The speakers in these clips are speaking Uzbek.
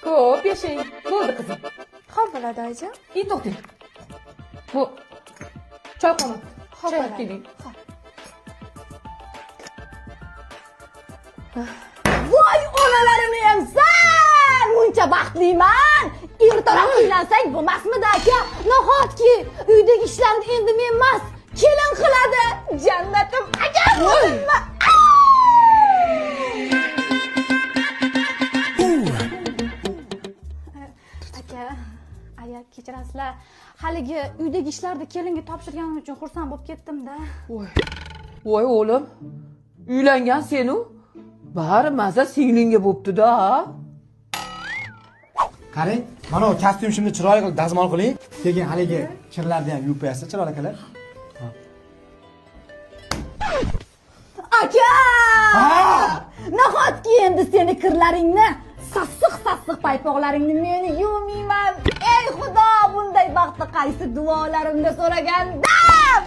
Ko'p yashang. Bo'ldi qizim. Xo'p bo'ladi, oyijon. To'xtang. Bu choy qolmabdi. Xo'p Choy bo'ladi. keling. Voy onalarimni ham san! Muncha baxtliman. Ertaroq uylansang bo'lmasmidi aka? Nahotki uydagi ishlarni endi men emas, kelin qiladi. Jannatim aka. Aka, aya kechirasizlar. Haligi uydagi ishlarni kelinga topshirganim uchun xursand bo'lib ketdim-da. Voy. Voy o'g'lim. Uylangan sen-u. Bari maza singlingga bo'pti-da. Qarang, mana bu kostyum shimni chiroyli qilib dazmol qiling. Keyin haligi kirlarni ham yuvib qo'yasiz, chiroyli qilib. Aka! Nahotki endi seni kirlaringni, sassiq-sassiq paypoqlaringni men yuvmayman. Ey Xudo, bunday baxtni qaysi duolarimda so'ragandim?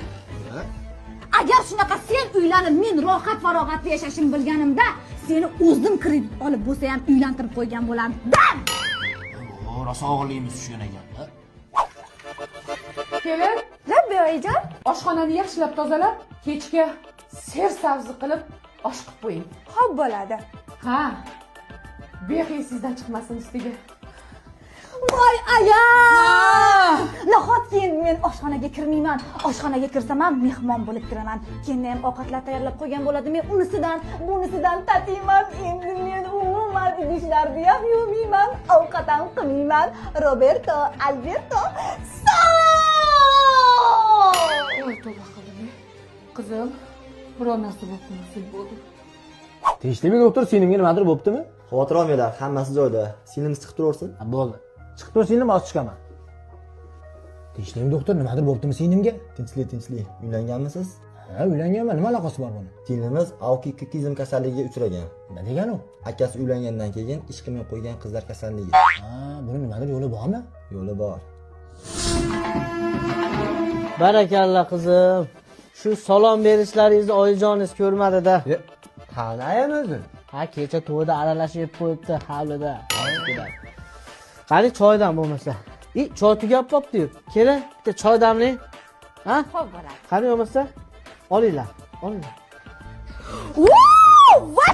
Agar shunaqa sen uylanib, men rohat farog'atda yashashimni bilganimda, seni o'zim kredit olib bo'lsa ham uylantirib qo'ygan bo'lardim. Rosa og'irligimiz tushgan ekan-da. Kelin, Labbay oyijon. Oshxonani yaxshilab tozalab, kechga sersabzi qilib osh qilib qo'ying. Xo'p bo'ladi. Ha. Behi sizdan chiqmasin ustiga. Voy aya! Nahotki endi men oshxonaga kirmayman. Oshxonaga kirsam ham mehmon bo'lib kiraman. Keyin ham ovqatlar tayyorlab qo'ygan bo'ladi. Men unisidan, bunisidan tatiyman. Endi men umuman idishlarni ham yuvmayman, ovqat ham qilmayman. Roberto, Alberto, Voy tavba qildim. Qizim, biror narsa bo'lib qolmasin bo'ldi. Tinchlikmi doktor, singlimga nimadir bo'ptimi? Xavotir olmanglar, hammasi joyida. Singlimiz chiqib turaversin. Ha, bo'ldi. Chiqib tur singlim, hozir chiqaman. Tinchlikmi doktor, nimadir bo'ptimi singlimga? Tinchlik, tinchlik. Uylanganmisiz? Ha, uylanganman. Nima aloqasi bor buni? Singlimiz alkigizm kasalligiga uchragan. Nima degani u? Akasi uylangandan keyin ish qilmay qo'ygan qizlar kasalligi. Ha, buni nimadir yo'li bormi? Yo'li bor. Barakalla qizim. Shu salom berishlaringizni oyijoningiz ko'rmadi-da. Qanayam o'zi? Ha, kecha to'yda aralashib yeb qo'yibdi hovlida. Qani choydan bo'lmasa. Choy tugab qopti-yu. Kelin, bitta choy damlang. Ha? Xo'p bo'ladi. Qani bo'lmasa, olinglar, olinglar. Voy